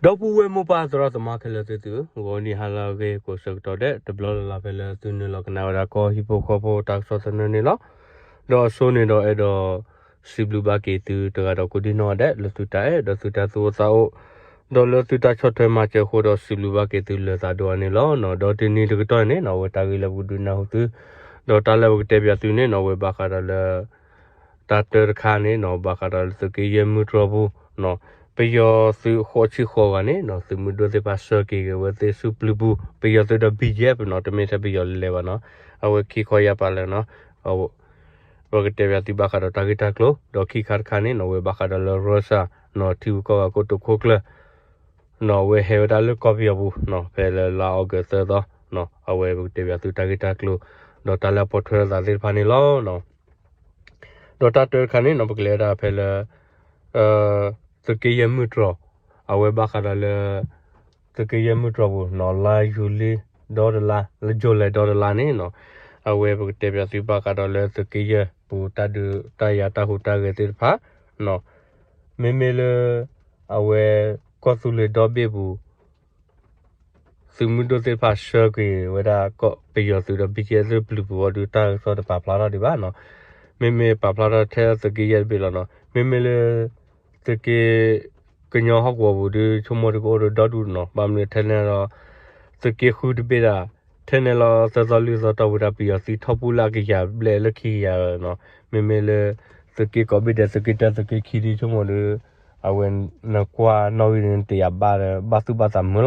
ဒီပုၢ်ဝဲၢ်မိၢ်ပၢ်သရၣ်သမါခဲလၢာ်သ့ၣ်သုဧၢ, ဂီၤနံၤဟါလၢအဂ့ၤကိးဆၢကတီၢ်ဒဲး တဘျီလၢ်လၢ်ဖဲလၢသုနုာ်လီၤကနၣ်ဝဲဒၣ်ကီၢ်ဟံၣ်ဖိဃီဖိတၢ်ကစီၣ်သနၢၣ်န့ၣ်လီၤ. ဒီးအဆိန့ၣ်ဒီးအဲၣ်ဒိး စံးဘျုးဘၣ်က့ၤသုတဂၤဒီးကိးဒံနီၢ်ဒဲး လၢသုတၢ်အဲၣ်ဒီးသုတၢ်သူၣ်အိၣ်သးအိၣ် ဒီးလၢသုတၢ်ဆီၣ်ထွဲမၤစၢၤအဃိဒီးစံးဘျုးဘၣ်က့ၤသုလၢသးဒိၣ်အါန့ၣ်လီၤ. ဒီးတနံၤတကတီၢ်န့ၣ် အဝဲတၢ်ဂ့ၢ်လၢပကဒုးနၢ်ဟူသု ဒီးတၢ်လၢပကတဲပၠးသုန့ၣ် အဝဲဘၣ်ဃးဒီးလၢ တၢ်တၢတခါန့ၣ် ဘၣ်ဃးဒီးလၢသုးက့ယဲၢ်မုၢ်တြီၢ်ပူၤ ပယီၤသုးဃိးဆံဃိးဂၤန့ၣ် သုးမုၢ်ဒိၣ်သ့ၣ်တဖၣ်ဆှၢက့ၤက့ၤဝဲသ့ၣ်ဆူပျုၤပူၤ ပယီၤသုးဒီး ဘံၣ်ကၠ့ၣ်ပနီၤ တမ့ၢ်ထဲပယီၤလဲၤဘၣ်နီၤ အဝဲခံခီယါပာ်လၢာ်နီၤ ပကတဲပၠးသုဘၣ်ဃးဒီးတၢ်ဂ့ၢ်တၢ်ကျိၤ ဒီးခံခါတခါန့ၣ် အဝဲဘၣ်ဃးဒီးလၢရၢစၢ် ထံဂုၤကီၢ်ဂၤကိတိာ်ခိၣ်ကျၢၢ် အဝဲဟဲဝဲဒၣ်လၢကီၢ်ပယီၤပူၤ ဖဲလၢလါအီကူးသၢသီ အဝဲပကတဲပၠးသုတၢ်ဂ့ၢ်တၢ်ကျိၤ ဒီးတၢ်လၢအပိာ်ထွဲလိာ်သးသ့ၣ်တဖၣ်န့ၣ်လီၤ. ဒီးတၢ်တၢတခါန့ၣ်နီၤ ပကလဲၤဝဲဒၣ်ဖဲလၢ သုးက့ယဲၢ်မုၢ်တြီၢ် အဝဲဘၣ်ဃးဒီးလၢ သုးက့ယဲၢ်မုၢ်တြီၢ်ပူၤနီၤ လါယူၤလံဒီတလါ လါယူၤလံဒီတလါန့ၣ်နီၤ အဝဲပကတဲပၠးသုဘၣ်ဃးဒီးလၢသုးက့ယဲၢ်ပူၤတၢ်ဒုးတၢ်ယၤတၢ်ဟူးတၢ်ဂဲၤသ့ၣ်တဖၣ် မ့မ့ၢ်လၢ အဝဲ ကီၢ်သူလ့ၤဒီဘ့ၣ်ပူၤ သုးမုၢ်ဒိၣ်သ့ၣ်တဖၣ်ဆှၢက့ၤဝဲဒၣ်ကီၢ်ပယီၤသုးဒီး ဘံၣ်ကၠ့ၣ်သုးပျုၤပူၤအီၤဒုး တၢ်ကစီၣ်တပာ်ဖျါထီၣ်ဒံးဘၣ်နီၤ မ့မ့ၢ်ပာ်ဖျါထီၣ်ထဲသုးက့ယဲၢ်တဘ့ၣ်လီၤနီၤ မ့မ့ၢ်လၢ သုးက့ ကညီဟီၣ်ကဝီၤပူၤဒုး ဆိကမိၣ်ဒုးကအိၣ်ဒီးဒီဒူၣ်နီၤ ဘၣ်မနုၤထဲန့ၣ်ဒီး သုးက့ဃုတဘ့ၣ်ဒၣ် ထဲန့ၣ်လီၤသၢသီလွံၢ်သီတီၢ်ပူၤဒၣ် ပယီၤသံထီၣ်ပူလၢအကယၤဘျဲၣ်လၢခံကယၤနီၤ မ့မ့ၢ်လၢ သုးက့ကိးဘ့ၣ်ဒဲး သုးက့တၢ သုးက့ခံဒုး ဆိကမိၣ်ဒုး အဝဲနကွၢ်နီၣ်ဂံၢ်န့ၣ် တယာ်ဘၣ်ဒီး ဘၣ်သူၣ်ဘၣ်သးမုာ်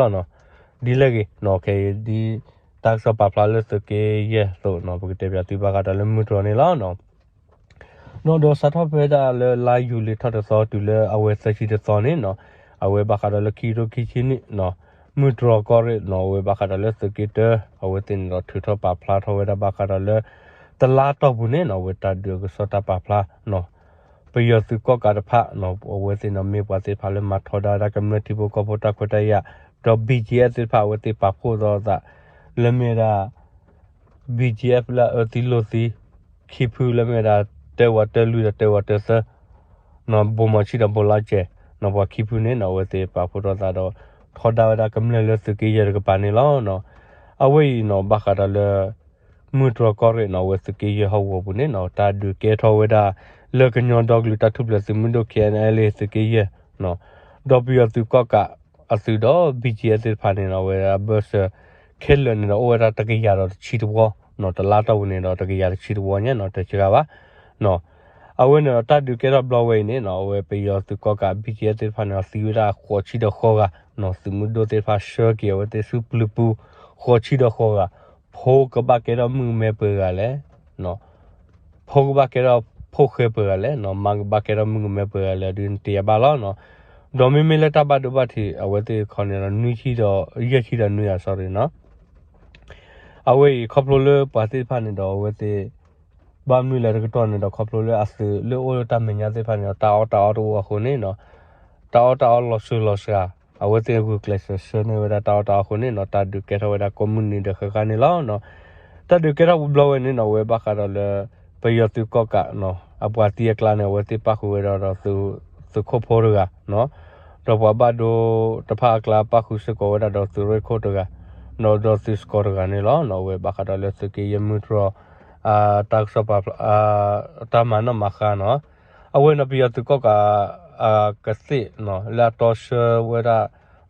လီၤနီၤ ဒ်လဲၣ်ဂ့ၤနီၤ ခဲအံၤဒ် တၢ်ကစီၣ်ပာ်ဖျါလၢသုးက့ယဲၢ်အသိးနီၤ ပကတဲပၠးသုဘၣ်ဃးဒီးလၢမုၢ်တြီၢ်န့ၣ်လီၤနီၤ ဒီးဒီးစးထီၣ်ဖဲဒၣ်လၢလါယူၤလံထီၣ်တသီတုၤလၢအဝဲသၢဆံတသီန့ၣ်နီၤ အဝဲဘၣ်ဃးဒီးလၢခံကထိခံဆံနံၣ်နီၤ မုၢ်တြီၢ်ကီၢ်ရ့ၣ်နီၤ အဝဲဘၣ်ဃးဒီးလၢသုးက့တၢ အဝဲသ့ၣ်န့ၣ်ဒီးထုးထီၣ်ပာ်ဖျါထီၣ်ဝဲဒၣ်ဘၣ်ဃးဒီးလၢ တလါတီၢ်ပူၤန့ၣ်နီၤ အဝဲတၢ်ဒုးအကစီၣ်တၢ်ပာ်ဖျါနီၤ ပယီၤသုးကီၣ်ကးတဖၣ်နီၤ အဝဲသ့ၣ်န့ၣ်မ့ၢ်ပှၤသ့ၣ်တဖၣ်လၢမၤထီဒါဝဲဒၣ်ကမျၢၢ်ထံဖိကီၢ်ဖိတၢ်ခွဲးတၢ်ယာ် ဒီး ဘံၣ်ကၠ့ၣ်သ့ၣ်တဖၣ် အဝဲသ့ၣ်ပာ်ဖှိၣ်သီအသး လၢမ့ၢ်ဝဲဒၣ် ဘံၣ်ကၠ့ၣ်လၢအအၢသံလိာ်သံ ခံဖုလၢမ့ၢ်ဝဲဒၣ် တၢဝးတၢလွံၢ်ဒီးတၢဝးတၢသၢ နီၤ ဘိၣ်မီၤဆံဒီးဘိၣ်လါစဲး နီၤ ပှၤခံဖုန့ၣ်နီၤ အဝဲသ့ၣ်ပာ်ဖှိၣ်ထီၣ်သးဒီး ထီဒါဝဲဒၣ်ကမျၢၢ်လၢသုးက့ယဲၢ်တကပၤန့ၣ်လီၤနီၤ အဝဲအံၤနီၤ ဘၣ်ဃးဒီးလၢ မုၢ်တြီၢ်ကီၢ်ရ့ၣ်နီၤ အဝဲသုးက့ယဲၢ်ဟီၣ်ကဝီၤပူၤန့ၣ်နီၤ တၢ်ဒုးကဲထီၣ်ဝဲဒၣ် လၢကညီဒီကလုာ်တၢ်ထူၣ်ဖျဲးသုးမုၢ်ဒိၣ် ခ့ၣ်အဲၣ်အၣ်လ်အ့ၣ် သုးက့ယဲၢ်နီၤ ဒီးပယီၤသုးကီၣ်ကးအသုးဒီး ဘံၣ်ကၠ့ၣ်သ့ၣ်တဖၣ်န့ၣ်နီၤ အဝဲဒၣ်ဘၢၣ်စၢၤ ခဲလၢာ်န့ၣ်ဒီး အိၣ်ဝဲဒၣ်တကယၤဒီးတဆံတဝီနီၤ တလါတီၢ်ပူၤန့ၣ်ဒီး တကယၤတဆံတဝီညါနီၤ တစှၤဘၣ်နီၤ အဝဲန့ၣ်ဒီးတၢ်ဒုးကဲထီၣ်ဘျီဝဲအံၤန့ၣ်နီၤ အဝဲပယီၤသုးကီၣ်ကး ဘံၣ်ကၠ့ၣ်သ့ၣ်တဖၣ်န့ၣ်ဒီး သံဝဲဒၣ်ဃိးဆံဒီးဃိးဂၤနီၤ သုးမုၢ်ဒိၣ်သ့ၣ်တဖၣ်ဆှၢက့ၤအဝဲသ့ၣ်ဆူပျုၤပူၤ ဃိးဆံဒီးဃိးဂၤ ဖိကဘၣ်ကဲထီၣ်မုၣ်ကမဲပှဲၤဂၤလဲၣ် ဖိကဘၣ်ကဲထီၣ်ဖိဃဲပှဲၤဂၤလဲၣ်နီၤ မါကဘၣ်ကဲထီၣ်မုၣ်ကမဲပှဲၤဂၤလဲၣ် ဒုးနတယၤဘၣ်လီၤနီၤ ဒီးမ့မ့ၢ်လၢတၢ်ဘၣ်ဒိဘၣ်ထံး အဝဲသ့ၣ်ခီန့ၣ်ဒီး နွံဆံဒီး ယဲၢ်ဆံဒီးနွံဂၤ sorry နီၤ အဝဲအံၤခီဖျိလၢပှၤသ့ၣ်တဖၣ်န့ၣ်ဒီး အဝဲသ့ၣ် ဘၣ်မနုၤလဲၣ်တကတီၢ်န့ၣ်ဒီး ခီဖျိလၢအသုးလၢအိၣ်လၢတၢ်မဲာ်ညါသ့ၣ်တဖၣ်န့ၣ်ဒီး တၢ်အီၣ်တၢ်အီတအိၣ်အဃိန့ၣ်နီၤ တၢ်အီၣ်တၢ်အီလီၤစၢၤလီၤစှၤ အဝဲသ့ၣ်ဂုာ်ကျဲးစၢးဆှၢန့ၢ်ဝဲဒၣ်တၢ်အီၣ်တၢ်အီအဃိန့ၣ်နီၤ တၢ်ဒုးကဲထီၣ်ဝဲဒၣ်ကိးမုၢ်နံၤဒီးဃၣ်ဃၣ်န့ၣ်လီၤနီၤ တၢ်ဒုးကဲထီၣ်ဘျီဝဲန့ၣ်နီၤ အဝဲဘၣ်ဃးဒီးလၢ ပယီၤသုးကီၣ်ကးနီၤ အပှၤသံအကျါန့ၣ် အဝဲသ့ၣ်ပၣ်ဃုာ်ဝဲဒၣ်ဒီး သုးခိၣ်ဖိတဂၤနီၤ ဒီးပှၤဘၣ်ဒိတဖၣ်အကျါပၣ်ဃုာ်စ့ၢ်ကီးဝဲဒၣ်ဒီးသုးရ့ၣ်ခိၣ်တဂၤ ဒီးဒီးသုးစကီးတဂၤန့ၣ်လီၤနီၤ အဝဲဘၣ်ဃးဒီးလၢသုးက့ယဲၢ်မုၢ်တြီၢ် တၢ်ကစီၣ်ပာ်ဖျါ တၢ်မၤနီၣ်မၤဃါနီၤ အဝဲန့ၣ်ပယီၤသုးကီၣ်ကး ကသ့ၣ်နီၤ လၢအတီဆှၢဝဲဒၣ်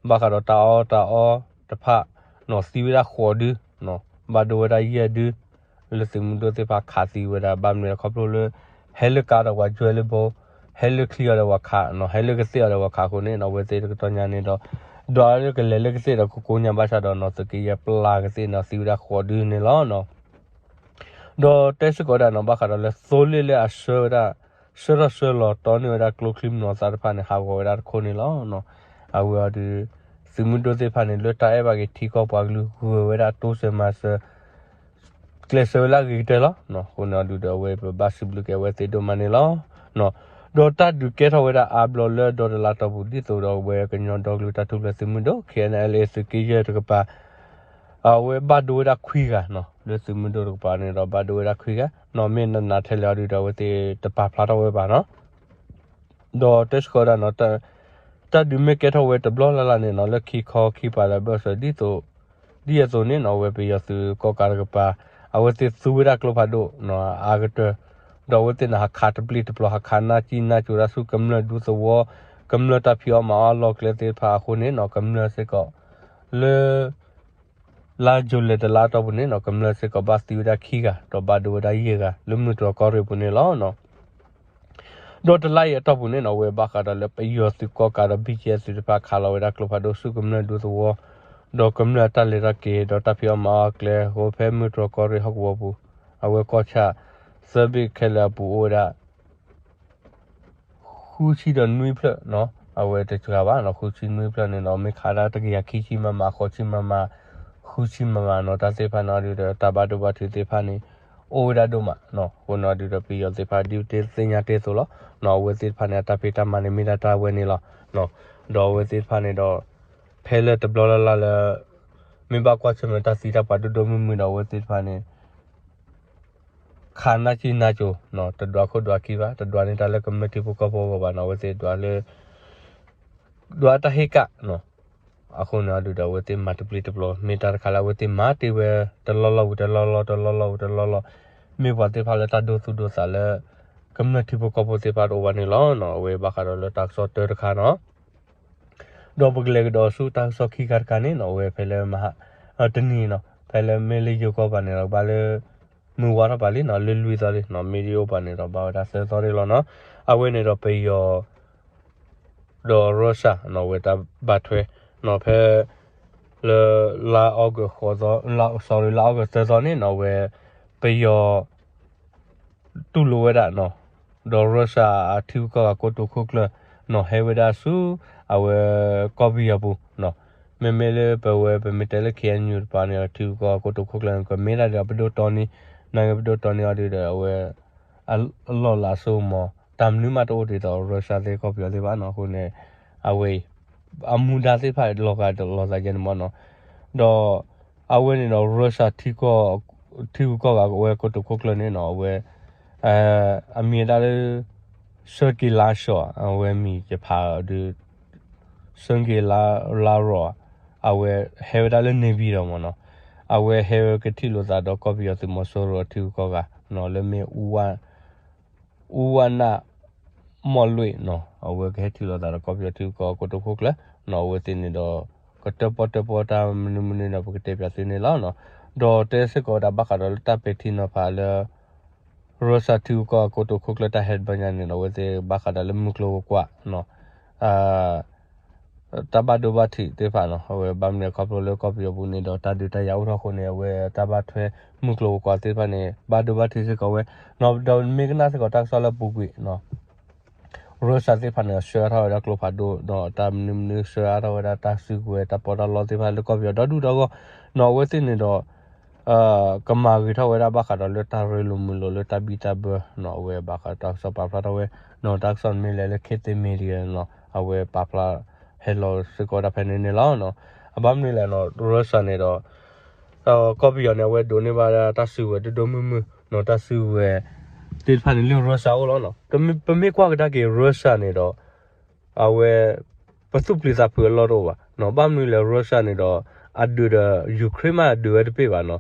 ဘၣ်ဃးဒီးတၢ်အီၣ်တၢ်အီတဖၣ်နီၤ သံဝဲဒၣ်ဃိးဒုနီၤ ဘၣ်ဒိဝဲဒၣ်ယဲၢ်ဒု လၢသုးမုၢ်ဒိၣ်သ့ၣ်တဖၣ်ခးသံဝဲဒၣ် ဘၣ်မနုၤလဲၣ်ခီဖျိလၢ ဟဲလၢကါဒီးပှၤကွဲလၢဘိ ဟဲလၢချံအီၤဒီးပှၤခးနီၤ ဟဲလၢကသ့ၣ်အီၤဒီးပှၤခးအဃိန့ၣ်နီၤ အဝဲသ့ၣ်တကတီၢ်ညါန့ၣ်ဒီး ဒီးလၢကလဲၤလၢကသ့ၣ်ဒီးကကိညါဘၣ်ဆၣ်ဒီးနီၤ သုးက့ယဲၢ်ပျၢ်ကသ့ၣ်နီၤ သံဝဲဒၣ်ဃိးဒုန့ၣ်လီၤနီၤ ဒီးတဲစ့ၢ်ကီးဝဲဒၣ်နီၤ ဘၣ်ဃးဒီးလၢသိလ့ၣ်လၢအဆှၢဝဲဒၣ် ဆှၢထီၣ်ဆှၢလီၤတီန့ၢ်ဝဲဒၣ်ကျိချံမျိာ်သၣ်တဖၣ်န့ၣ် ဟးဂီၤဝဲဒၣ်တခိၣ်န့ၣ်လီၤနီၤ အဝဲအီၤဒုး သုးမုၢ်ဒိၣ်သ့ၣ်တဖၣ်န့ၣ် လၢတၢ်အဲၣ်ဘၣ်က့ၤထံကီၢ်ပှၤကလုာ် ဂုာ်ဝဲဒၣ်တိစၢၤမၤစၢၤ ကျဲးစၢးဝဲလၢအဂ့ၤကတၢၢ်လီၤ. အဃိန့ၣ်အီၤဒုးဒီး အဝဲပဘၣ်စံးဘျုးက့ၤအဝဲသ့ၣ်ဒိၣ်မးန့ၣ်လီၤ. ဒီးတၢ်ဒုးကဲထီၣ်ဝဲဒၣ်အါဘျီလၢဒီတလါတီၢ်ပူၤ ဒ်သိးဒီးအဝဲကညီဒီကလုာ်တၢ်ထူၣ်ဖျဲးသုးမုၢ်ဒိၣ် ခ့ၣ်အဲၣ်အၣ်အၣ်လ်အ့ၣ် သုးက့ယဲၢ်တကပၤ အဝဲဘၣ်ဒိဝဲဒၣ်ခွံဂၤနီၤ လၢသုးမုၢ်ဒိၣ်တကပၤန့ၣ်ဒီး ဘၣ်ဒိဝဲဒၣ်ခွံဂၤနီၤ မ့ၢ်နးနးထဲလဲၣ်အီၤဒုးဒီး အဝဲသ့ၣ်တပာ်ဖျါထီၣ်ဝဲဘၣ်နီၤ ဒီးတဲစ့ၢ်ကီးဝဲဒၣ်နီၤ တၢ် တၢ်ဒုးမ့ၢ်ကဲထီၣ်ဝဲတဘျီလၢ်လၢ်န့ၣ်နီၤ လၢခံခီခံပၤလၢဘၢၣ်စၢၤဒ်သိး ဒ်အသိးန့ၣ်နီၤ အဝဲပယီၤသုးကီၢ်ကးတကပၤ အဝဲသ့ၣ်သူဝဲဒၣ်ကျိဖးဒိၣ်နီၤ အါကတၢၢ် ဒီးအဝဲသ့ၣ်န့ၣ် ဟးခးတပျ့ၤတပျီၤ ဟးခးနၢ်ကံၢ်နၢ်ကၠိတၢ်ဆူကမျၢၢ်ဒူသဝီ ကမျၢၢ်တၢ်ဖံးအီၣ်မၤအီၣ်အလီၢ်ကျဲသ့ၣ်တဖၣ်အဃိန့ၣ်နီၤ ကမျၢၢ်စ့ၢ်ကီး လၢ လါယူၤလံတလါအတီၢ်ပူၤန့ၣ်နီၤ ကမျၢၢ်စ့ၢ်ကီးဘၣ်သံဝဲဒၣ်ခံဂၤ ဒီးဘၣ်ဒိဝဲဒၣ်ယဲၢ်ဂၤ လၢမုၢ်တြီၢ်ကီၢ်ရ့ၣ်ပူၤန့ၣ်လီၤ. ဒီးတလါအံၤအတီၢ်ပူၤန့ၣ်နီၤ အဝဲဘၣ်ဃးဒီးလၢပယီၤသုးကီၢ်ကးဒီး ဘံၣ်ကၠဲသုးတဖၣ်ခးလီၤဝဲဒၣ်ကျိဖးဒိၣ်ဆူကမျၢၢ်ဒူသဝီ ဒီးကမျၢၢ်အတၢ်လဲၤတၢ်က့ၤ ဒီးတၢ်ဖံးအီၣ်မၤအီၣ်ကျဲအဃိ ဖဲမုၢ်တြီၢ်ကီၢ်ရ့ၣ်ဟီၣ်ကဝီၤပူၤ အဝဲကီၢ်ဆၣ် သၢဘ့ၣ်ခဲလၢာ်အပူၤအိၣ်ဝဲဒၣ် ဃုဆံဒီးနွံဖျၢၣ်နီၤ အဝဲတစှၤဘၣ်နီၤ ဃုဆံနွံဖျၢၣ်န့ၣ်နီၤ မ့ၢ်ခးဒၣ်တကယၤခံဆံမမ ဃိးဆံမမ ဃုဆံမမနီၤ တၢ်သ့ၣ်တဖၣ်န့ၣ်အီၤဒုးဒီး တၢ်ဘၣ်ဒိဘၣ်ထံးသ့ၣ်တဖၣ်န့ၣ် အိၣ်ဝဲဒၣ်ဒိၣ်မးနီၤ အဃိန့ၣ်အီၤဒုးဒီး ပယီၤသ့ၣ်တဖၣ်ဒ်ပသ့ၣ်ညါတ့ၢ်အသိးလီၤနီၤ အဝဲသ့ၣ်တဖၣ်န့ၣ် အတၢ်ဖံးတၢ်မၤန့ၣ် မ့ၢ်ဒၣ်တၢ်ဝဲန့ၣ်လီၤ. ဒီးအဝဲသ့ၣ်တဖၣ်န့ၣ်ဒီး ဖဲလၢတဘျီလၢ်လၢ်လၢ မ့ၢ်ဘၣ်ကွၢ်ဆၢၣ်မဲာ်တၢ်သံတၢ်ပှၤဒိၣ်ဒိၣ်မုၢ်မုၢ်ဒီး အဝဲသ့ၣ်တဖၣ်န့ၣ် ခးနၢ်ကံၢ်နၢ်ကၠိနီၤ တဒွးခိၣ်ဒွးခံဘၣ် တဒွးန့ၢ်တၢ်လၢကမျၢၢ်ထံဖိကီၢ်ဖိအဂီၢ်ဘၣ်နီၤ အဝဲသ့ၣ်ဒွးလၢ ဒွးတၢ်ဟ့ၣ်ကၣ်နီၤ အဃိန့ၣ်အီၤဒုးဒီး အဝဲသ့ၣ်မၤတပျ့ၤတပျီၤ မ့ၢ်တၢ်တခါလၢအဝဲသ့ၣ်မၤတ့ၢ်ဝဲ တလီၢ်လီၢ်ဝံၤတလီၢ်လီၢ် တလီၢ်လီၢ်ဝံၤတလီၢ်လီၢ် မ့ၢ်ပှၤသ့ၣ်တဖၣ်လၢတၢ်ဒိသူၣ်ဒိသးလၢ ကမျၢၢ်ထံဖိကီၢ်ဖိသ့ၣ်တဖၣ်တအိၣ်ဘၣ်န့ၣ်လီၤ. အဝဲဘၣ်ဃးဒီးလၢတၢ်ကစီၣ်တၢတခါနီၤ ဒီးပကလဲၤကဒီးဆူတၢ်ကစီၣ်ခံခါတခါန့ၣ်နီၤ အဝဲဖဲလၢမဟါ တနံၤနီၤ ဖဲလၢမ့ၢ်လၢယိၤကီၢ်ပၤန့ၣ်ဒီး ကဘၣ်လၢ မုၢ်ဝါထီၣ်ပၤလံနီၤ လၢလွံၢ်သီလံနီၤ မ့ၢ်ဒ်အိၣ်ပၤန့ၣ်ဒီး ဘၣ်ဝဲဒၣ်သၢသီန့ၣ်လီၤနီၤ. အဝဲန့ၣ်ဒီးပယီၤ ဒီးရၢၡၢၣ်နီၤ အဝဲတၢ်ဘၣ်ထွဲနီၤ ဖဲ လၢ လါအီကူးဃိးသီ လါ sorry လါအီကူးသၢသီန့ၣ်နီၤ အဝဲ ပယီၤ တူၢ်လိာ်ဝဲဒၣ်နီၤ ဒီးရၢၡၢၣ်အထံဂုၤကီၢ်ဂၤကိတိာ်ခိၣ်ကျၢၢ်နီၤ ဟဲဝဲဒၣ်ဆူ အဝဲ ကီၢ်ပယီၤပူၤနီၤ မ့မ့ၢ်လၢပဝဲပမ့ၢ်တဲလၢ ခ့ၣ်အဲၣ်ယူၣ် တပၤန့ၣ်ဒီး ထံဂုၤကီၢ်ဂၤကိတိာ်ခိၣ်ကျၢၢ်န့ၣ် ကမ့ၢ်ဒၣ်ဒီးပဒိၣ်တီနံၤ နာ်က့ပဒိၣ်တီနံၤအီၤဒုးဒီး အဝဲ အလီၢ်လၤစိမး တၢ်မနုၤမးတအိၣ်ဒ်သိး ရၢၡၢၣ်သ့ၣ်ကီၢ်ပယီၤသ့ၣ်ဘၣ်နီၤ အဃိန့ၣ် အဝဲအံၤ အမူဒါသ့ၣ်တဖၣ်လီၤဂာ်ဒီးလီၤသးယဲန့ၣ်မးနီၤ ဒီး အဝဲန့ၣ်ဒီး ရၢၡၢၣ် ထံဂုၤကီၢ်ဂၤအဝဲကိတိာ်ခိၣ်ကျၢၢ်န့ၣ်နီၤ အဝဲ အမံၤဒၣ်လၢ စၢက့ၤလါရှီၤ အဝဲမံၤယဖးဒုး စၢက့ၤလါရီၤ အဝဲဟဲဝဲဒၣ်လၢ နေပြည်တော် မးနီၤ အဝဲဟဲဝဲကထံၣ်လိာ်သးဒီးကီၢ်ပယီၤသုးမီၤစိရိၤအထံဂုၤကီၢ်ဂၤနီၤ လၢမ့ၢ် အူဝါနၢ်မီၣ်လွံၢ်နီၤ အဝဲကဟဲထံၣ်လိာ်သးဒီးကီၢ်ပယီၤထံဂုၤကီၢ်ဂၤကိတိာ်ခိၣ်ကျၢၢ်နီၤ အဝဲသ့ၣ်န့ၣ်ဒီး ကတၢၣ်ပီၣ်တၢၣ်ပီတၢ်မနုၤမနုၤဒီး ပကတဲပၠးသုန့ၣ်လီၤနီၤ ဒီးတဲစ့ၢ်ကီးဝဲဒၣ်ဘၣ်ဃးဒီးလၢတၢ်ပဲာ်ထံနီၤဖးလၢ ရၢၡၢၣ်ထံဂုၤကီၢ်ဂၤကိတိာ်ခိၣ်ကျၢၢ်တၢ်ဟဲတဘျီညါန့ၣ်ဒီး အဝဲသ့ၣ်ဘၣ်ဃးဒီးလၢမုၢ်ကျိၤဝဲၤကွာ်နီၤ တၢ်ဘၣ်ဒိဘၣ်ထံးသ့ၣ်တဖၣ်နီၤ အဝဲဘၣ်မနုၤလဲၣ်ခီဖျိလၢကီၢ်ပယီၤပူၤန့ၣ်ဒီး တၢ်ဒုးတၢ်ယၤအိၣ်ထီၣ်အဃိန့ၣ် အဝဲတၢ်ဘၣ်ထွဲမုၢ်ကျိၤဝဲၤကွာ်သ့ၣ်တဖၣ်န့ၣ် ဘၣ်ဒိဘၣ်ထံးစ့ၢ်ကီးဝဲနီၤ ဒီးမ့ၢ်ကနၣ်စ့ၢ်ကီးတၢ်ကစီၣ်လၢအပူၤကွံာ်နီၤ ရၢၡၢၣ်သ့ၣ်တဖၣ်န့ၣ် ဆှၢအါထီၣ်ဝဲဒၣ်ကျိဖးဒိၣ် ဒီးတၢ်မနုၤမနုၤဆှၢအါထီၣ်ဝဲဒၣ်တၢ်စုကဝဲၤတၢ်ပီးတၢ်လီသ့ၣ်တဖၣ်လၢကီၢ်ပယီၤဒီဒူၣ်ဒီဂီၢ်နီၤ အဝဲသ့ၣ်န့ၣ်ဒီး ကမၤဂ့ၤထီၣ်ဝဲဒၣ်ဘၣ်ဃးဒီးလၢတၢ်ရ့လိာ်မုာ်လိာ်လၢတၢ်ဘံၣ်တၢ်ဘၢနီၤ အဝဲဘၣ်ဃးတၢ်ကစီၣ်ပာ်ဖျါထီၣ်ဝဲနီၤ တၢ်ကစီၣ်မ့ၢ်လဲၤလၢ ခေတ်သစ်မီဒီယာ နီၤ အဝဲပာ်ဖျါဟဲလီၤစ့ၢ်ကီးဝဲဒၣ်ဖဲန့ၣ်န့ၣ်လီၤနီၤ အဘၣ်မနုၤလဲၣ်နီၤ ရၢၡၢၣ်န့ၣ်ဒီး ကီၢ်ပယီၤန့ၣ် အဝဲဒိးန့ၢ်ဘၣ်ဒၣ်တၢ်စုကဝဲၤဒိၣ်ဒိၣ်မုၢ်မုၢ်နီၤ တၢ်စုကဝဲၤသ့ၣ်တဖၣ်န့ၣ်လၢရၢၡၢၣ်အအိၣ်လီၤနီၤ ပမ့ၢ်ကွၢ်ကဒါက့ၤရၢၡၢၣ်န့ၣ်ဒီး အဝဲ ပသူၣ်ပျံၤသးဖုးအလီၢ်တအိၣ်ဘၣ်နီၤ ဘၣ်မနုၤလဲၣ် ရၢၡၢၣ်န့ၣ်ဒီး အဒုးဒီး ယူၤခရ့ၣ် မးဒုးဝဲတပ့ၢ်ဘၣ်နီၤ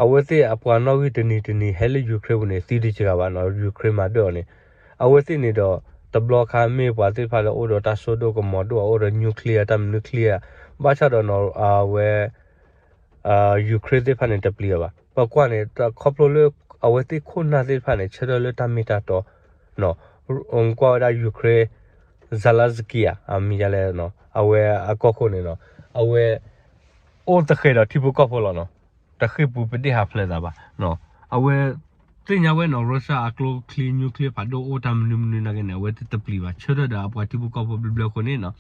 အဝဲသ့ၣ်အပှၤနီၣ်ဂံၢ်တနံၤတနံၤဟဲလၢယူၤခရ့ၣ်ပူၤန့ၣ် သံတစှၤဘၣ်နီၤ ယူၤခရ့ၣ်မၤဒၢၣ်အီၤန့ၣ် အဝဲသ့ၣ်န့ၣ်ဒီး တဘျီခါမ့ၢ်ပှၤသ့ၣ်တဖၣ်လၢအိၣ်ဒီးတၢ်စိဒိၣ်ကမီၤဒိၣ် အအိၣ်ဒီး nuclear တၢ်မနုၤ clear ဘၣ်ဆၣ်ဒီးနီၤ အဝဲ ယူၤခရ့ၣ်သ့ၣ်တဖၣ်န့ၣ် တပျံၤအီၤဘၣ် ပကွၢ်န့ၣ် ခီဖျိလၢ အဝဲသ့ၣ်ခိၣ်နၢ်သ့ၣ်တဖၣ်န့ၣ် ဆၢထၢၣ်လၢတၢ်မ့ၢ်တၢ်တီ ကွၢ်ဝဲဒၣ်ယူၤခရ့ၣ် Zelenskyy ဧါ အမံၤယါလဲၣ်နီၤ အဝဲအကီၢ်ခိၣ်န့ၣ်နီၤ အဝဲ အိၣ်သဃဲးဒီးထံဖိကီၢ်ဖိလီၤနီၤ တဃ့ၢ်ပူၤပဒ့ၣ်ဟးဖျဲးသးဘၣ် အဝဲ သ့ၣ်ညါဝဲနီၤ ရၢၡၢၣ်အကျိချံ nuclear ဖးဒိၣ်အိၣ်တၢ်မနုၤမနုၤနာ်က့န့ၣ် အဝဲသ့ၣ်တပျံၤဘၣ် ဆၢထၢၣ်ဒီးအပှၤထံဖိကီၢ်ဖိဘျၢဘျၢအဃိန့ၣ်နီၤ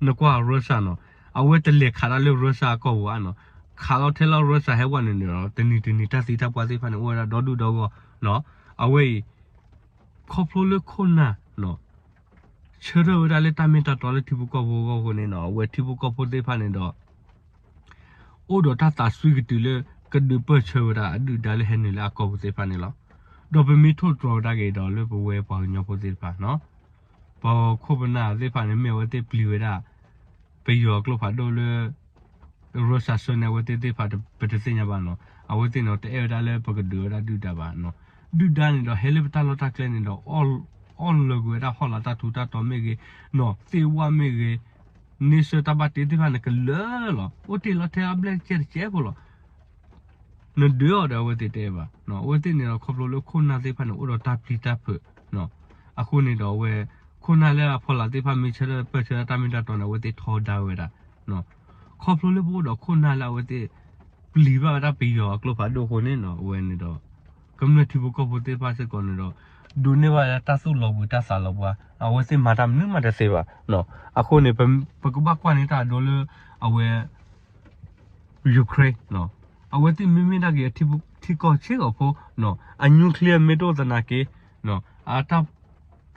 နကွၢ်ရၢၡၢၣ်နီၤ အဝဲတလဲၤခးတၢ်လၢရၢၡၢၣ်အကီၢ်ပူၤဘၣ်နီၤ ခးလီၤထဲလီၤရၢၡၢၣ်ဟဲဝဲန့ၣ်န့ၣ်ဒီး တနံၤတနံၤတၢ်သံတၢ်ပှၢ်သ့ၣ်တဖၣ်န့ၣ် အိၣ်ဝဲဒၣ်ဒီဒူၣ်ဒီဂီၢ်နီၤ အဝဲအံၤ ခီဖျိလၢခိၣ်နၢ်နီၤ ဆၢထၢၣ်ဝဲဒၣ်လၢတၢ်မ့ၢ်တၢ်တီလၢထံဖိကီၢ်ဖိအဂီၢ်အဃိန့ၣ်နီၤ အဝဲထံဖိကီၢ်ဖိသ့ၣ်တဖၣ်န့ၣ်ဒီး အိၣ်ဒီးတၢ်သးစွံကတုၤလၢ ကဒုးပၢၢ်ဆၢဝဲဒၣ်အဒုၣ်ဒါလၢဟဲနုာ်လၢအကီၢ်ပူၤသ့ၣ်တဖၣ်န့ၣ်လီၤ. ဒီးပမ့ၢ်ထိၣ်သတြီၤဝဲဒၣ်က့ၤဒီးလၢပဝဲပှၤကညီဖိသ့ၣ်တဖၣ်နီၤ ပခိၣ်ပနၢ်သ့ၣ်တဖၣ်န့ၣ် မ့ၢ်အဝဲသ့ၣ်ပျံၤဝဲဒၣ် ပယီၤကျိဖးဒိၣ်လၢ Russia ဆှၢန့ၢ်အဝဲသ့ၣ်သ့ၣ်တဖၣ် ပတသ့ၣ်ညါဘၣ်နီၤ. အဝဲသ့ၣ်န့ၣ် တအဲၣ်ဝဲဒၣ်လၢပကဒုးဝဲဒၣ်ဒုၣ်ဒါဘၣ်နီၤ. ဒုၣ်ဒါန့ၣ်ဒီး ဟဲလၢပတၢ်လီၢ်တၢ်ကျဲန့ၣ်ဒီး အီၣ်လၢာ်ကွံာ်ဝဲဒၣ်ဟီၣ်လာ်တၢ်ထူးတၢ်တီၤမ့ၢ်ဂ့ၤ, သ့ၣ်ဝၣ်မ့ၢ်ဂ့ၤ, န့ဆၢၣ်တၢ်ဘၣ်တ့သ့ၣ်တဖၣ်န့ၣ် ကလၢာ်လီၤ. အိၣ်တ့ၢ်လီၤထဲအဘျဲၣ်တကဲတကဲဖိလီၤ. နဒုးအီၤဒီးအဝဲသ့ၣ်တအဲၣ်ဘၣ်. အဝဲသ့ၣ်န့ၣ်ဒီး ခီဖျိလၢခိၣ်နၢ်သ့ၣ်တဖၣ်န့ၣ် အိၣ်ဒီးတၢ်ပျံၤတၢ်ဖုး. အဃိန့ၣ်ဒီးအဝဲ ခိၣ်နၢ်လၢအဖီလာ်သ့ၣ်တဖၣ် မ့ၢ်ဆၢထၢၣ်ပၢၢ်ဆၢတၢ်မ့ၢ်တၢ်တီန့ၣ် အဝဲသ့ၣ်ထီဒါဝဲဒၣ်. ခီဖျိလၢပအိၣ်ဒီးခိၣ်နၢ်လၢအဝဲသ့ၣ် ပျံၤဘၣ်ဝဲဒၣ်ပယီၤအကျိဖးဒိၣ်အဃိန့ၣ်နီၤ အဝဲန့ၣ်ဒီး ကမျၢၢ်ထံဖိကီၢ်ဖိသ့ၣ်တဖၣ်စ့ၢ်ကီးန့ၣ်ဒီး ဒိးန့ၢ်ဘၣ်ဝဲဒၣ်တၢ်သူၣ်လီၤဘှံးတၢ်သးလီၤဘှါ, အဝဲသ့ၣ်မၤတၢ်မနုၤမးတသ့ဘၣ်. အဃိန့ၣ် ပကဘၣ်ကွၢ်န့ၢ်တၢ်အဒိလၢ အဝဲ Ukraine အဝဲသ့ၣ်မ့မ့ၢ်ဒၣ်က့ၤအထံကီၢ်ဆ့ၣ်ဂီၤဖိ, အ nuclear မ့ၢ်တအိၣ်သနာ်က့, အတၢ်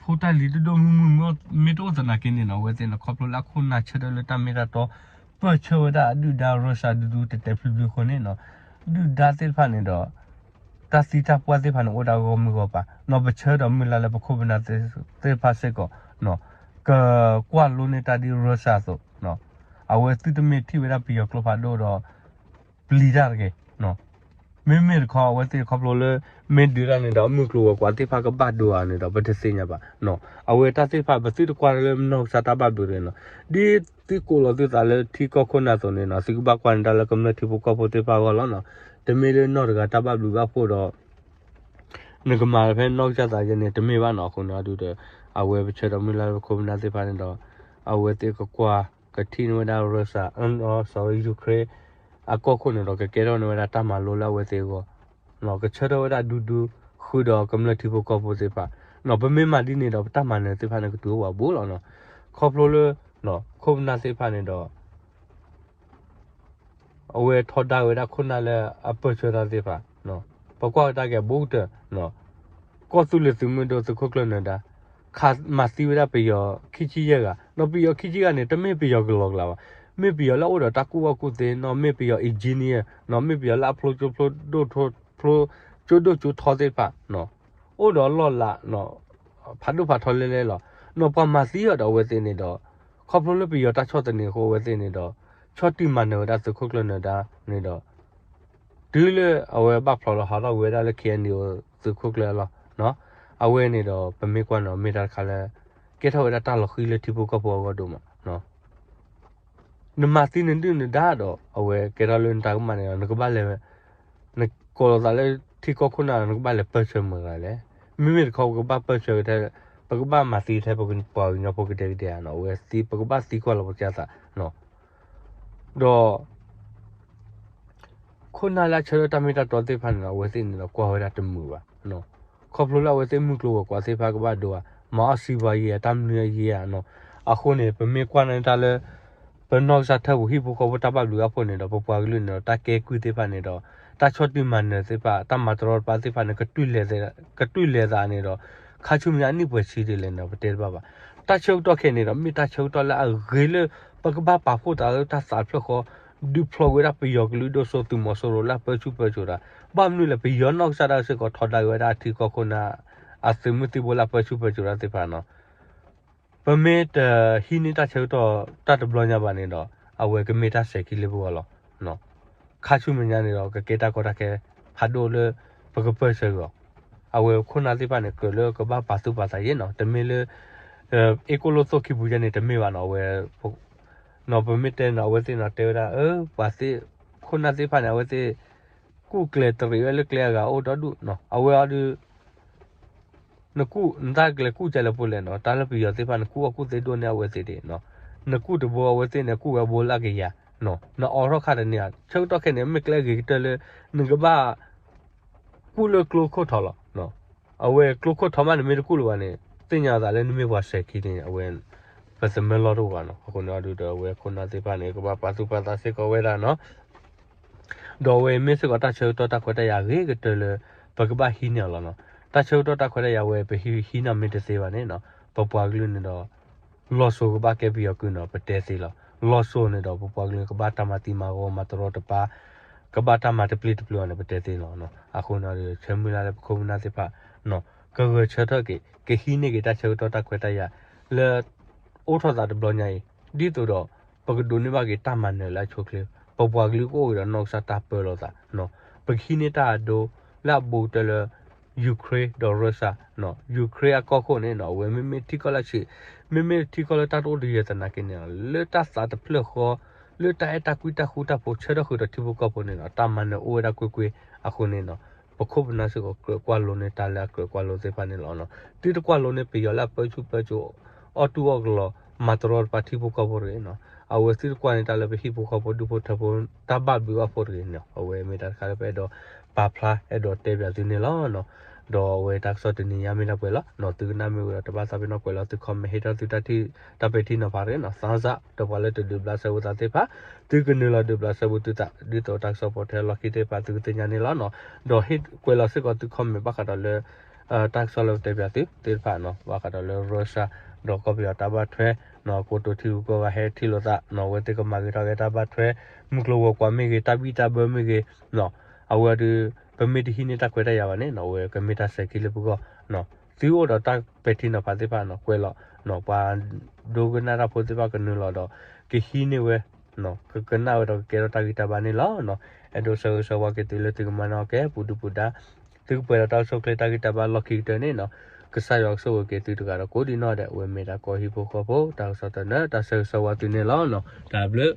ဖိတၢ်လံၤတဒိၣ်မုၢ်မုၢ်မ့ၢ်တအိၣ်သနာ်က့န့ၣ်နီၤ အဝဲသ့ၣ်န့ၣ် ခီဖျိလၢအခိၣ်နၢ်ဆၢထၢၣ်လၢတၢ်မ့ၢ်တၢ်တီ ပၢၢ်ဆၢဝဲဒၣ်အဒုၣ်ဒါ Russia ဒူဒူတဲာ်တဲာ်ဖျုးဖျုးအဃိန့ၣ်နီၤ ဒုၣ်ဒါသ့ၣ်တဖၣ်န့ၣ်ဒီး တၢ်သံတၢ်ပှၢ်သ့ၣ်တဖၣ်န့ၣ် အိၣ်ဒၣ်ဂီၢ်မုၢ်ဂီၢ်ပၤနီၤ ပဆၢဒီးမုၢ်လၢ်လၢပခိၣ်ပနၢ်သ့ၣ်တဖၣ်စ့ၢ်ကီး ကကွၢ်လိန့ၢ်တၢ်ဒ် Russia အသိး အဝဲသုတမ့ၢ်ထံၣ်ဝဲဒၣ်ပယီၤကျိဖးဒိၣ်ဒီး ပျံၤတၢ်တဂ့ၤ. မ့မ့ၢ်တခီ အဝဲသ့ၣ်ခီဖျိလၢ မ့ၢ်ဒုးတၢ်န့ၣ်ဒီး အမုၢ်ကျိၤဝဲၤကွာ်သ့ၣ်တဖၣ်ကဘၣ်ဒိဧါန့ၣ်ဒီး ပတသ့ၣ်ညါဘၣ်. အဝဲတၢ်သ့ၣ်တဖၣ် ပသုတကွၢ်လၢနီၢ်ကစၢ်တၢ်ဘၣ်ဘျုးတဂ့ၤနီၤ. ဒ်သုကိးလီၤသုသးလၢထံကီၢ်ခိၣ်နၢ်အသိးန့ၣ်နီၤ သုကဘၣ်ကွၢ်န့ၢ်တၢ်လၢကမျၢၢ်ထံဖိကီၢ်ဖိသ့ၣ်တဖၣ်အဂီၢ်လီၤနီၤ. တမ့ၢ်လၢနီၢ်တဂၤတၢ်ဘၣ်ဘျုးဘၣ်ဖှိၣ်ဒီး နကမၤဖဲနီၢ်ကစၢ်သးယဲန့ၣ် တမ့ၢ်ဘၣ်နီၤ. အဃိန့ၣ်အဒုဒီး အဝဲပဆၢဒီးမုၢ်လၢ်လၢပခိၣ်ပနၢ်သ့ၣ်တဖၣ်န့ၣ်ဒီး အဝဲသ့ၣ်ကကွၢ်ကထံၣ်န့ၢ်ဝဲဒၣ် Russia, sorry, Ukraine အကီၢ်ခိၣ်န့ၣ်ဒီး ကကဲထီၣ်န့ၢ်ဝဲဒၣ်တၢ်မၤလိလၢအဝဲသ့ၣ်အဂီၢ်, ကဆၢထၢၣ်ဝဲဒၣ်ဒူဒူ ဃုာ်ဒီးကမျၢၢ်ထံဖိကီၢ်ဖိသ့ၣ်တဖၣ်. ပမ့ၢ်မၤဒ်န့ၣ်ဒီး ပတၢ်မၤနၢၤသ့ၣ်တဖၣ်န့ၣ် ကတုၤအိၣ်ဝဲဘူးလီၤနီၤ. ခီဖျိလၢ ခိၣ်ပနၢ်သ့ၣ်တဖၣ်န့ၣ်ဒီး အဝဲထီဒါဝဲဒၣ်ခိၣ်နၢ်လၢအပၢၢ်ဆၢတၢ်သ့ၣ်တဖၣ်, ပကွၢ်ဝဲတၢ်ကဲအဘူးကတၢၢ်, ကီၢ်သူလ့ၤသုးမုၢ်ဒိၣ်သုးခိၣ်ကျၢၢ်နၢၤဒါ ခးမၤသံဝဲဒၣ်ပယီၤခံဆံယဲၢ်ဂၤ, ဒီးပယီၤခံဆံဂၤန့ၣ် တမ့ၢ်ပယီၤကလီကလီဘၣ်, မ့ၢ်ပယီၤလၢအအိၣ်ဒီးတၢ်ကူၣ်ဘၣ်ကူၣ်သ့, မ့ၢ်ပယီၤ engineer, မ့ၢ်ပယီၤလၢအဖျိကၠိဖျိဒိၣ်ထီ, ဖျိကၠိဒိၣ်ကၠိထီသ့ၣ်တဖၣ်, အိၣ်ဒီးလီၢ်လၤ ဖးဒိၣ်ဖးထီလဲၤလဲၤလီၤ. ပှၤမၤသံအီၤဒီးအဝဲသ့ၣ်န့ၣ်ဒီး ခီဖျိလၢပယီၤတၢ်ဆီၣ်သနံးအဃိ အဝဲသ့ၣ်န့ၣ်ဒီး ဆီၣ်တံၢ်မၤနၢၤဝဲဒၣ်သုးခိၣ်ကျၢၢ်နၢၤဒါန့ၣ်ဒီး တုၤလၢအဝဲဘၣ်ဖျိးလီၤဟးထီၣ်ကွံာ်ဝဲဒၣ်လၢ KNDO သုးခိၣ်ကျၢၢ်အလီၢ်, အဝဲန့ၣ်ဒီး ပမ့ၢ်ကွၢ်န့ၣ် မ့ၢ်တၢ်တခါလၢ ကဲထီၣ်ဝဲဒၣ်တၢ်လီၤဃံၤလၢထံဖိကီၢ်ဖိအဂီၢ်ဒိၣ်မး. နမၤသံနဒုၣ်နဒါဒီး အဝဲကဲထီၣ်လၢနတၢ်ကမၣ်န့ၣ်ဒီး နကဘၣ်လဲၤ နကိးလီၤသးလၢထံကီၢ်ခိၣ်နၢ် နကဘၣ်လဲၤပၢၢ်ဆၢမတၤတဂၤလဲၣ်. မ့မ့ၢ်တခီ ပကဘၣ်ပၢၢ်ဆၢထဲ ပကဘၣ်မၤသံထဲပပှၤကညီဖိကဒဲကဒဲဧါနီၤ. အဝဲသံ ပကဘၣ်သံကွၢ်လီၤပကစၢ်သး ဒီး ခိၣ်နၢ်လၢအဆၢထၢၣ်တၢ်မ့ၢ်တၢ်တီသ့ၣ်တဖၣ်န့ၣ်ဒီး အဝဲသ့ၣ်န့ၣ်ဒီးကွၢ်ဝဲဒၣ်တမုာ်ဘၣ်. ခီဖျိလၢအဝဲသ့ၣ်မုၢ်ကျိၤဝဲၤကွာ်သ့ၣ်တဖၣ်ကဘၣ်ဒိဧါ, မၤအီၣ်စံးပှၤယံၤဧါ, တၢ်မနုၤအယံၤဧါနီၤ. အဃိန့ၣ် ပမ့ၢ်ကွၢ်န့ၢ်တၢ်လၢ ပနီၢ်ကစၢ်ထၢၣ်ပူၤဟံၣ်ဖိဃီဖိတၢ်ဘၣ်ဘျုးဘၣ်ဖှိၣ်န့ၣ်ဒီး ပပှၤကလုာ်န့ၣ်ဒီး တၢ်ကဲကုၢ်သ့ၣ်တဖၣ်န့ၣ်ဒီး တၢ်ဆီၣ်တံၢ်မၤနၢၤသ့ၣ်တဖၣ် တၢ်မၤတရီတပါသ့ၣ်တဖၣ်န့ၣ် ကတုၤလဲၤသးန့ၣ်ဒီး ခါဆူမဲာ်ညါအနံၣ်ပှဲၤဆံဒ်လဲၣ်န့ၣ်ဒီး ပတဲတဘၣ်ဘၣ်. တၢ်ဆၢကတီၢ်ခဲအံၤန့ၣ်ဒီး မ့ၢ်တၢ်ဆၢကတီၢ်လၢအဂ့ၤလၢ ပကဘၣ်ပာ်ဖှိၣ်သးလၢတၢ်သးဖျၢၣ်ဃီ ဒုးဖျိးကွံာ်ဝဲဒၣ်ပယီၤကလုာ်ဒိၣ်စိသုးမီၤစိရိၤလၢအပၢဆူၣ်ပၢစိးတၢ်. ဘၣ်မနုၤလဲၣ် ပယီၤနီၢ်ကစၢ်ဒၣ်စ့ၢ်ကီးထီဒါက့ၤဝဲဒၣ်အထံကီၢ်ခိၣ်နၢ် အသုးမုၢ်သံၣ်ဘိလၢအပၢဆူၣ်ပၢစိးတၢ်သ့ၣ်တဖၣ်နီၤ. ပမ့ၢ်တဟံးန့ၢ်တၢ်ဆၢကတီၢ်တၢ်တဘျီညါဘၣ်န့ၣ်ဒီး အဝဲကမ့ၢ်တၢ်စဲၤခံလၢပဂီၢ်လီၤ. ခါဆူမဲာ်ညါန့ၣ်ဒီး ကကဲတၢ်ကီတၢ်ခဲဖးဒိၣ်လၢ ပကပၢဆှၢက့ၤအီၤ. အဝဲခိၣ်နၢ်သ့ၣ်တဖၣ်န့ၣ် ကြၢးလၢကဘၣ်ပာ်သူၣ်ပာ်သးယဲၢ်နီၤ. တမ့ၢ်လၢ အ့ၣ်ကိၣ်လိၣ်သိၣ်ခံပူၤယဲၢ်န့ၣ် တမ့ၢ်ဘၣ်နီၤ. အဝဲ နီၤ ပမ့ၢ်တဲနီၤ အဝဲသ့ၣ်နီၤ တဲဝဲဒၣ် ပှၤသ့ၣ် ခိၣ်နၢ်သ့ၣ်တဖၣ်န့ၣ် အဝဲသ့ၣ် ကူၣ်ကျဲၤတရံးဝဲလၢကျဲအဂၤအိၣ်ဒီဒူၣ်နီၤ. အဝဲအီၤဒုး နကူၣ် နတၢ်ကျဲၤကူၣ်ကလဲၣ်ပူၤလဲၣ်နီၤ. တၢ်လၢပယီၤသ့ၣ်တဖၣ် နကူၣ်အီၣ်ကူၣ်သ့ဒိၣ်န့ၢ်အဝဲသ့ၣ်ဒၣ်နီၤ. နကူၣ်တဘိ အဝဲသ့ၣ်န့ၣ် ကူၣ်ဝဲဘိလၢအကယၤ နီၤ. နအိးထီၣ်ခါတန့ၢ်ဧါ. ဆၢကတီၢ်ခဲအံၤန့ၣ် မ့ၢ်ကျဲဂ့ၤကတၢၢ်လၢ နကဘၣ် ကူၣ်လၢကျိခိၣ်ထီလီၤ. အဝဲကျိခိၣ်ထီမး နမ့ၢ်တကူၣ်လၢၤဘၣ်န့ၣ် သ့ၣ်ညါသးလၢနမ့ၢ်ပှၤစဲၤခံန့ၣ် အဝဲ ပသမၢလီၢ်တအိၣ်ဘၣ်နီၤ. အဃိန့ၣ်အီၤဒုးဒီး အဝဲခိၣ်နၢ်သ့ၣ်တဖၣ်န့ၣ် ကဘၣ်ပာ်သူၣ်ပာ်သးစ့ၢ်ကီးဝဲဒၣ်နီၤ. ဒီးအဝဲမ့ၢ်စ့ၢ်ကီးတၢ်ဆၢကတီၢ်တၢ်ခွဲးတၢ်ယာ်အဂ့ၤကတၢၢ်လၢ ပကဘၣ်ဟံးန့ၢ်အီၤလီၤနီၤ. တၢ်ဆၢကတီၢ်တၢ်ခွဲးတၢ်ယာ်ဝဲ ပဟံး ဟံးန့ၢ်မ့ၢ်တသ့ဘၣ်န့ၣ်နီၤ ပပှၤကလုာ်န့ၣ်ဒီး လီၤစိၤကဘၣ်ကဲပယီၤကုၢ်နီၤ ပတဲသ့လီၤ. လီၤစိၤန့ၣ်ဒီး ပပှၤကလုာ်ကဘၣ်တၢ်မၤသံမၤဂီၤမၤတရီတပါ ကဘၣ်တၢ်မၤတပျ့ၤတပျိၤအီၤန့ၣ် ပတဲသ့လီၤ. အဃိန့ၣ်ဒီး ဆၢမုၢ်လၢ်လၢပခိၣ်ပနၢ်သ့ၣ်တဖၣ် ကဂဲၤဆၢထၢၣ်က့ၤ ကဟံးန့ၢ်က့ၤတၢ်ဆၢကတီၢ်တၢ်ခွဲးတၢ်ယာ် လၢ အိၣ်ထီၣ်သးတဘျီညါအံၤ ဒ်သိးဒီး ပကဒိးန့ၢ်ဘၣ်က့ၤတၢ်မၤနၢၤလၢအဆိအချ့, ပပှၤကလုာ်ကအိၣ်က့ၤဒီးနီၢ်ကစၢ်တၢ်ပၢလီၤသး, ပကဟံးန့ၢ်တၢ်အဒိ လၢအဘူးကတၢၢ်လၢ Ukraine ဒီး Russia, Ukraine အကီၢ်ခိၣ်န့ၣ်နီၤ အဝဲမ့မ့ၢ်ထံကီၢ်လၢဆံး, မ့မ့ၢ်ထံကီၢ်လၢတၢ်တအိၣ်တယၢၤသနာ်က့န့ၣ် လၢတၢ်သးတဖျၢၣ်ဃီ, လၢတၢ်အဲၣ်တၢ်ကွံတၢ်ဃူတၢ်ဖိးဆၢထၢၣ်ဃုာ်ဒီးထံဖိကီၢ်ဖိန့ၣ်နီၤ တၢ်မၤနၢၤအိၣ်ဝဲဒၣ်ကွ့ၢ်ကွ့ၢ်အဃိန့ၣ်နီၤ ပခိၣ်ပနၢ်စ့ၢ်ကီးကြၢးကွၢ်လိန့ၢ်တၢ်လၢအကြၢးကွၢ်လိသ့ၣ်တဖၣ်န့ၣ်လီၤ. သုတကွၢ်လိန့ၢ်ပယီၤလၢအပၢဆူၣ်ပၢစိး အီၣ်တူၢ်အီၣ်ကလီၤ မၤတရီတပါထံဖိကီၢ်ဖိတဂ့ၤနီၤ, အဝဲသုတကွၢ်န့ၢ်တၢ်လၢပဟံၣ်ဖိဃီဖိဒူၣ်ဖိထၢဖိ တၢ်ဘၣ်ဘျုးဘၣ်ဖှိၣ်တဂ့ၤနီၤ, အဝဲမ့ၢ်တၢ်တခါလၢပအဲၣ်ဒိးပာ်ဖျါ အဲၣ်ဒိးတဲပၠးသုန့ၣ်လီၤ. ဒီးအဝဲတၢ်ကစီၣ်တနံၤညါမ့ၢ်ဒၣ်ပှဲၤလီၤ. သုကနၣ်မ့ၢ်ဝံၤဒီးတဘၣ်သးပ့ၤနီၣ်ကွဲးလီၤသု comment ဟ့ၣ်ထီၣ်သုတၢ်ပဲာ်ထံနီၤဖးတဂ့ၤနီၤ, သးစၢ် ဒီးပှၤလၢတဒုးဘျးစဲဖိသးသ့ၣ်တဖၣ် သုကနုာ်လီၤဒုးဘျးစဲဖိသုသး ဒ်သိးတၢ်ကစီၣ်ပာ်ထွဲအလီၢ်ခံသ့ၣ်တဖၣ်သုကသ့ၣ်ညါန့ၣ်လီၤ. ဒီးဟ့ၣ်ကွဲးလီၤစ့ၢ်ကီးသု comment ဘၣ်ဃးဒီးလၢ တၢ်ကစီၣ်လၢပတဲပၠးသုသ့ၣ်တဖၣ်နီၤ, ဘၣ်ဃးဒီးလၢ Russia ဒီးကီၢ်ပယီၤတၢ်ဘၣ်ထွဲနီၤ, ကိတိာ်ထံဂုၤကီၢ်ဂၤဟဲထံၣ်လိာ်သးနီၤ, အဝဲသ့ၣ်ကမၤဂ့ၤထီၣ်က့ၤတၢ်ဘၣ်ထွဲ မုၢ်ကျိၤဝဲၤကွာ်မ့ၢ်ဂ့ၤ တၢ်ဘံၣ်တၢ်ဘၢမ့ၢ်ဂ့ၤနီၤ, အဝဲဒီး ပမ့ၢ်တဟံးန့ၢ်တၢ်ခွဲးတၢ်ယာ်ဘၣ်န့ၣ်နီၤ, အဝဲကမ့ၢ်တၢ်စဲၤခံလၢပဂီၢ်နီၤ, သုအိၣ်ဒီးတၢ်ပဲာ်ထံနီၤဖးသ့ၣ်တဖၣ်နီၤ, ကွဲးလီၤနီၤ, ပှၤဒိကနၣ်တၢ်ဖိသ့ၣ်တဖၣ်ကနုာ်လီၤဒီး ကဟံးန့ၢ်ဝဲ ကကနၣ်ဝဲဒီးကကဲထီၣ်တၢ်ဂံၢ်တၢ်ဘါန့ၣ်လီၤ. အဲၣ်ဒိးဆၢဂ့ၤဆၢဝါက့ၤသုလၢသုကမၤနၢၤက့ၤပူၤဒုပူၤဒါ, သုကပှဲၤဒီးတၢ်အိၣ်ဆူၣ်အိၣ်ချ့တၢ်ဂံၢ်တၢ်ဘါလီၢ်ခံကတၢၢ်န့ၣ်နီၤ, ကစၢ်ယွၤကဆိၣ်ဂ့ၤက့ၤသုတဂၤဒီးကိးဒံးနီၢ်ဒဲး, အဝဲမ့ၢ်ဒၣ်ကီၢ်ဟံၣ်ဖိဃီဖိ တၢ်ကစီၣ်သနၢၣ် တၢ်ဆၢဂ့ၤဆၢဝါသုန့ၣ်လီၤ. တၢ်ဘျုး